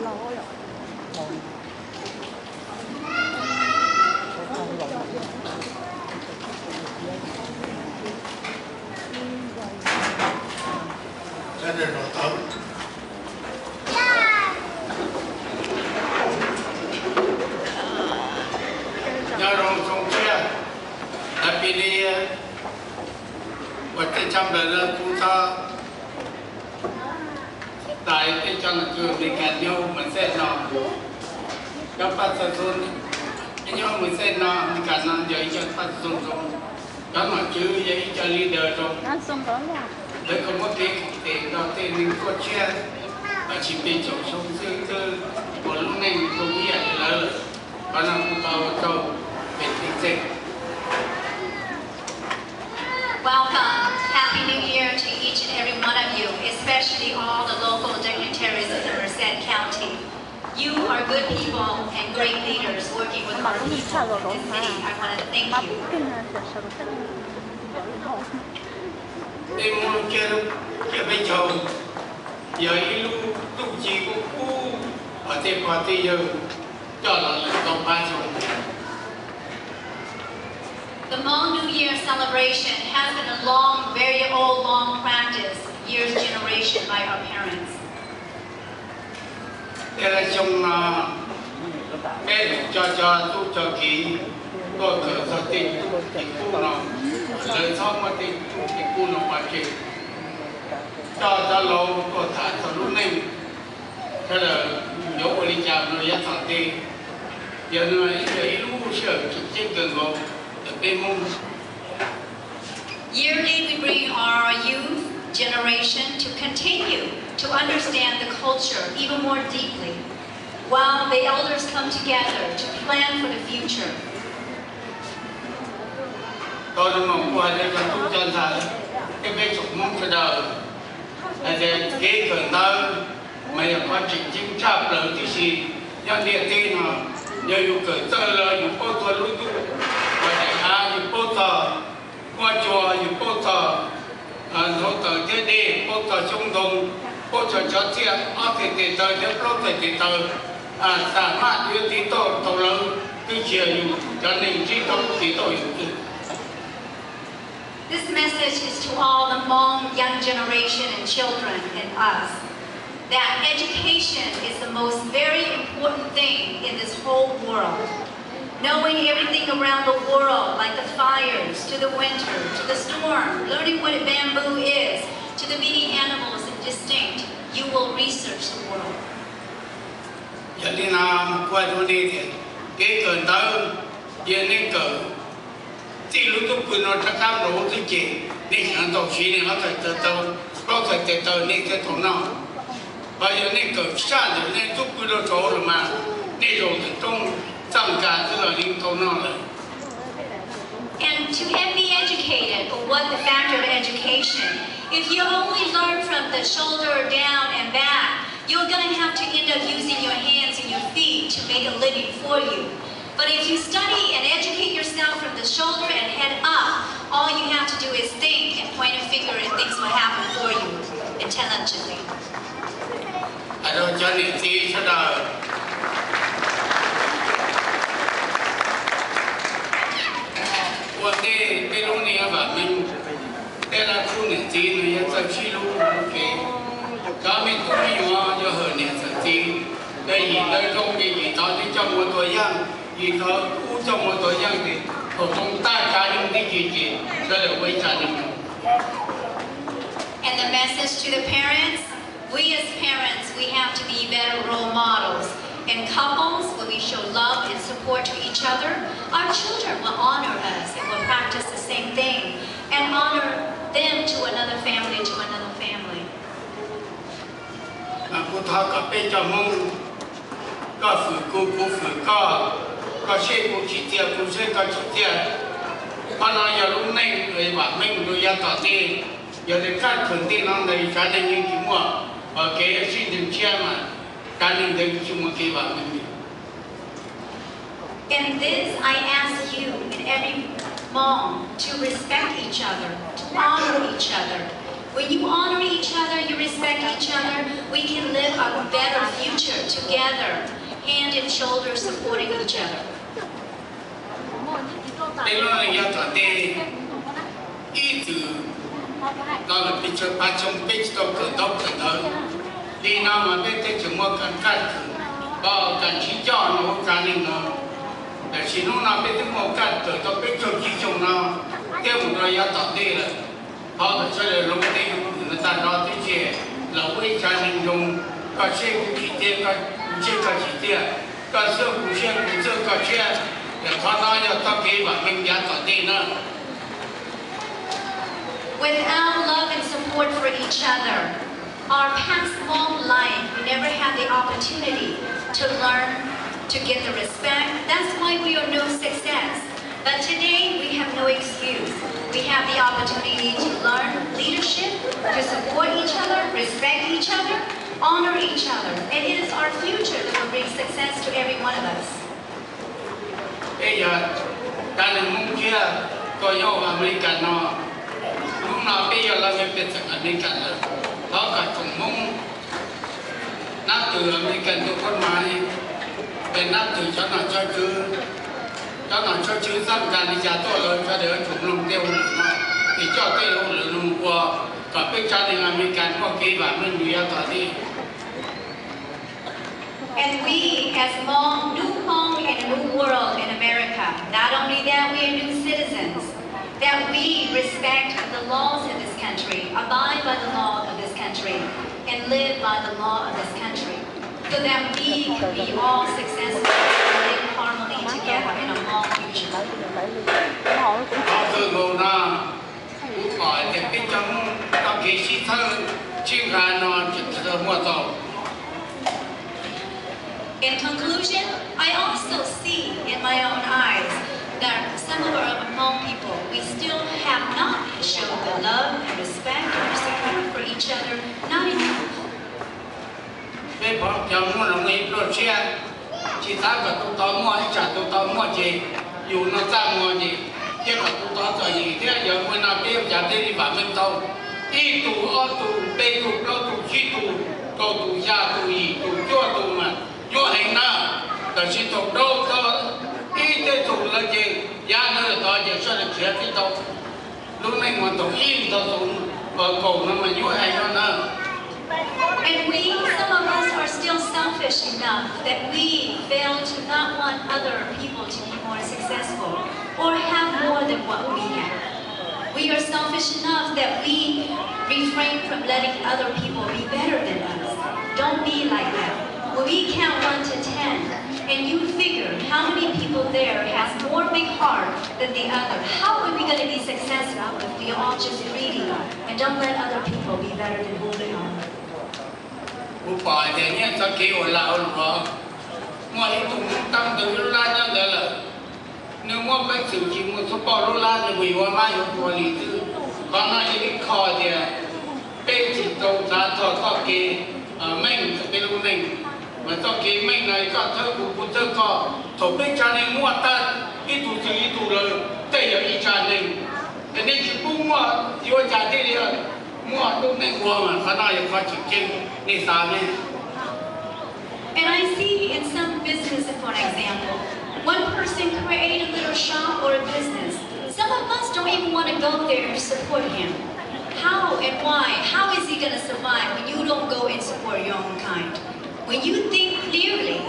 Nyob zoo xyoo tshiab, Happy New Year. Ua tej tshaj plaws no kuv txog tais peb cov nom tswv Amelikas nyob Mexes no, cov pab txog xu, nyob Mexes no, Amelikas no yog ib co pab txog xu zoo, cov nom tswv yog ib co leader zoo. Lawv kuj muab kev koom tes rau tej neeg tuaj tshiab, tsis pes caum xyoo xwb twb ua lub neej zoo ib yam li lawv lawm. Qhov no kuv thov ua tsaug pem tim txeeg. Welcome. Happy New Year to each and every one of you, especially all the local dignitaries in the Merced County. You are good people and great leaders working with our people in this city. I want to thank you. Peb Hmoob lub ciaj peb caug yog ib lub txuj ci kub kub uas tej pog tej yawg coj los lawm tau pab xyoo. The Hmong New Year celebration has been a long, very old, long practice, years generation by our parents. Tej xyoo no peb cov cov tub cov kiv tuaj kawm txog tej tub cim kub no, lawv txhob muab tej tub cim kub no pov tseg, coj cov laus tuaj tham txog lub neej sawv daws yuav ua li cas no yav tom ntej. Yog no ib yog ib lub sij hawm tseem ceeb kawg nkaus ntawm peb Hmoob. Yearly, we bring our youth generation to continue to understand the culture even more deeply, while the elders come together to plan for the future. Tau no mas kuv hais rau cov tub cov ntxhais thiab peb tsoom Hmoob sawv daws hais tias kev kawm ntawv mas yog qhov tseem ceeb tshaj plaws tib si nyob ntiaj teb no. Yog yus kawm txawj lawm yus paub txog lub ntuj, daim av, yus paub txog huab cua, yus paub txog ntau taws thiab dej, paub txog xyoob ntoo, paub txog cov txiaj ob txhais tes taw thiab plaub txhais tes taw, xam maj yuav tiv tauj tau lawv twb tsis yog yus cov neeg ntsib tau tiv tauj yus twg. This message is to all the Hmong young generation and children and us, that education is the most very important thing in this whole world. Knowing everything around the world, like the fires, to the winter, to the storm, learning what a bamboo is, to the many animals and distinct, you will research the world. Yog li no kuv hais rau nej tias kev kawm ntawv, yog nej kawm txij lub ntuj pw no rov qab rau hauv ntuj ces nej xav tau siv nej ob txhais tes taw, plaub txhais tes taw nej thiaj tau noj. Ho yog nej kawm tshaj ntawm nej ntuj pw rau saud los mas nej zaum ntawm rooj txaj nkas xwb los yeej tau noj lawm. And to get me educated, or what the factor of education, if you only learn from the shoulder down and back, you're going to have to end up using your hands and your feet to make a living for you. But if you study and educate yourself from the shoulder and head up, all you have to do is think and point a finger and things will happen for you intelligently. Hais rau cov niam txiv sawv daws, ua ntej peb lub neej vam meej, tej laj kub niam txiv nws yuav txawj sib hlub ua ke. Cov me tub me nyuam yuav hawm niam hawm txiv, yog yim ntawd zoo ces yim tod twb coj mus ua tua yaj, yim tod kuj coj mus ua tua yaj ces thaum zoo tag kav nyoog tib si ces sawv daws ua ib tsa neeg. And the message to the parents, we as parents, we have to be better role models. And couples, when we show love and support to each other, our children will honor us and will practice the same thing and honor them to another family, to another family. Kuv thov kom peb cov Hmoob, koj fwm kuv, kuv fwm koj, koj saib kuv tsim txiaj, kuv saib koj tsim txiaj. Qhov no yog lub neej vam meej rau yav tom ntej. Yog li kaj kawg ntej no ntawd tsav neeg yeej tsis muaj, ho kev sib ntseeg tshiab mas tsav neeg ntawd tsis muaj kev vam meej li. And this, I ask you and every Hmong to respect each other, to honor each other. When you honor each other, you respect each other, we can live a better future together. together, hand and shoulder, supporting each other. Peb lub neej yav tom ntej ib txwm tau lawm pes tsawg phav xyoo peb tsis tau kawm ntaub kawm ntawv. Li no mas peb thiaj tseem muaj kaj kawm, kaj ntsib coj no hauv tsav neeg no. Tiam sis hnub no peb twb muaj kaj kawm tau peb caug tsib xyoo no thiab mus rau yav tom ntej lawm. Thov kom sawv daws hloov tej yus kwm no tag nrho tib si los ua ib tsav neeg zoo, koj siab kuv tsim txiaj, kuv siab koj tsim txiaj, koj txhawb kuv siab, kuv txhawb koj siab. Yog qhov no yog txoj kev vam meej yav tom ntej na. Without love and support for each other, our past long life, we never had the opportunity to learn, to get the respect. That's why we are no success. But today, we have no excuse. We have the opportunity to learn leadership, to support each other, respect each other, honor each other. And it is our future that will bring success to every one of us. Peb yog cov neeg Hmoob thiab tuaj nyob hauv Amelikas no, hnub no peb yog lawv pej xeem Amelikas lawm, thov kom tsoom Hmoob nab twg Amelikas ntuj koj mas, peb nab twg cov nom cov tswv, cov nom cov tswv txhawb nqa li cas tuaj los sawv daws yuav tsum mloog tej hauj lwm no, es coj tej hauj lwm no mus ua kom peb tsav neeg Amelikas muaj kev vam meej yav tom ntej. And we, as Hmong, new Hmong in a new world in America, not only that, we are new citizens, that we respect the laws in this country, abide by the law of this country, and live by the law of this country, so that we can be all successful and live harmony together in a Hmong future. Thov kawg nkaus no, kuv pom tias peb cov Hmoob txoj kev sib txhawb sib nqa no tsis tau muaj tau. In conclusion, I also see in my own eyes that some of our Hmong people, we still have not shown the love and respect and support for each other, not enough. Peb pom cov Hmoob no muaj ib pluaj siab, tsis xav kom tus tod muaj, ib tsam tus tod muaj ces yus no txaj muag ces thiaj kom tus tod txom nyem thiab. Yog muaj no peb ua cas thiaj li vam meej tau? Ib tug, ob tug, peb tug, plaub tug, tsib tug, rau tus, xya tus, yim tus, cuaj tus mas nyuaj heev na. Tab sis thaum rau tau ib tug lawm ces yav no tod ces sawv daws khiav tib tau. Lub neej mas thaum ib tau tus kaum no mas nyuaj heev no na. And we, some of us are still selfish enough that we fail to not want other people to be more successful or have more than what we have. We are selfish enough that we refrain from letting other people be better than us. Don't be like that. When we count one to ten, and you figure how many people there has more big heart than the other, how are we going to be successful if we are all just greedy and don't let other people be better than who we are? Kuv pom tias nyob txoj kev ua lag ua luam, muaj ib tug Hmoob tab tom lub lab nyob ntawd lawm. Nws muaj peev xwm tsis mus txog pem lub lab, nws mus yuav mab yuav tua li xwb. Qhov no yog ib qho tias peb tsis tau xav txog txoj kev meej rau peb lub neej, mas txoj kev meej no koj txhawb kuv, kuv txhawb koj. Thaum peb tsav neeg muaj tag, ib tug xwb ib tug lawm, tej yog ib tsav neeg, ces nej tsis pub muaj yuav cas thiaj li muaj lub neej ua, mas qhov no yog qhov tseem ceeb, nej xav ne? And I see in some business, for example, one person create a little shop or a business. Some of us don't even want to go there and support him. How and why? How is he going to survive when you don't go and support your own kind? When you think clearly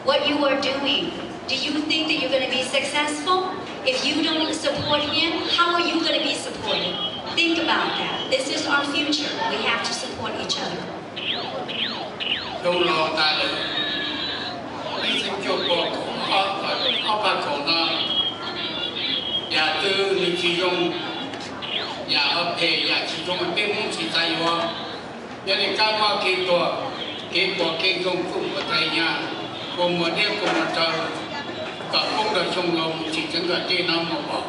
what you are doing, do you think that you're going to be successful? If you don't support him, how are you going to be supported? Think about that. This is our future. We have to support each other. Xyoo los tas lawm, ib txhiab cuaj pua kaum ob, ob phav kaum no, yam twg nws tsis zoo, yam phem yam tsis zoo peb Hmoob tsis xav yuav. Yog li kab mob kev tuag, kev pom kev zoo, txuj muag txais nyaj, kua muag diab kua muag raws, kom poob rau xyoo los mus tsis tseev kom tej no mus pom.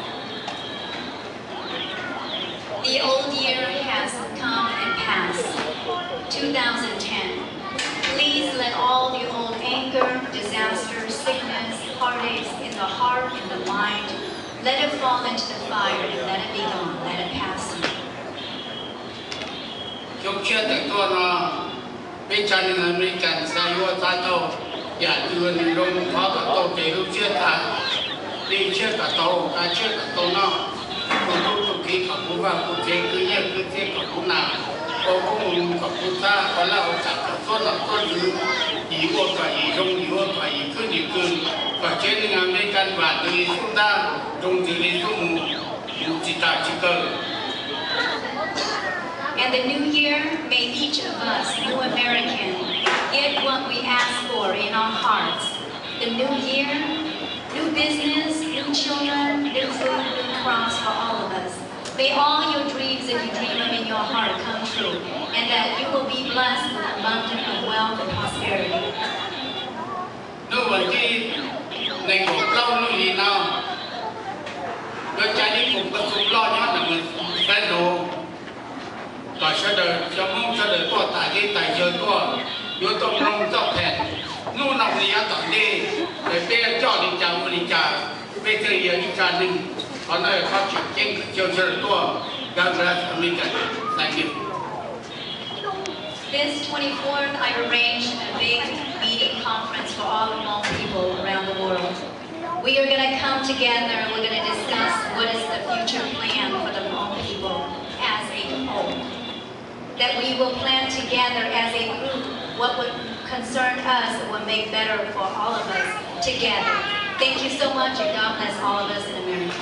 The old year has come and passed, two thousand ten. Please let all the old anger, disaster, sickness, heartaches in the heart and the mind, let it fall into the fire and let it be gone, let it pass on. Xyoo tshiab tawm tuaj no, peb tsav neeg Amelikas xav yuav xav tau, Nws zoo thov kom tau tes lub siab tas, dej siab kom tau, kav siab kom tau noj, tus tub tus kiv kom puv vaj puv tsev, kwv nyiaj kwv txiaj kom puv nas, ua koob ua loo kom puv txhab, ua laj ua tsam kom txhua nom txhua tswv, yim ua kom yim zoo, yim ua kom yim khwb yim kws, kom tsev neeg Amelikas vam ntws li xub ntab, zoo ntws li xub mus, mus tsis tas tsis kawg. And the new year, may each of us, new American, get what we ask for in our hearts. The new year, new business, new children, new food, new crops for all of us. May all your dreams that you dream of in your heart come true, and that you will be blessed with abundance of wealth and prosperity. Hnub vas thib nees nkaum plaub hnub li no, yuav cai ib koom pab txoos loj nyob ntawm Fresno, kom sawv daws cov Hmoob sawv daws tuaj tas zeb tas zog tuaj, yuav tuaj mloog txoj pheem. Hnub no li yav tom ntej, peb coj li cas ua li cas, peb thiaj li yog ib tsa neeg. Qhov no yog qhov tseem ceeb, kom sawv daws tuaj. God bless America. Thank you. This twenty-fourth, I arranged a big meeting conference for all the Hmong people around the world. We are going to come together and we're going to discuss what is the future plan for the Hmong people as a whole. That we will plan together as a group what would concern us and what make better for all of us together. Thank you so much and God bless all of us in America.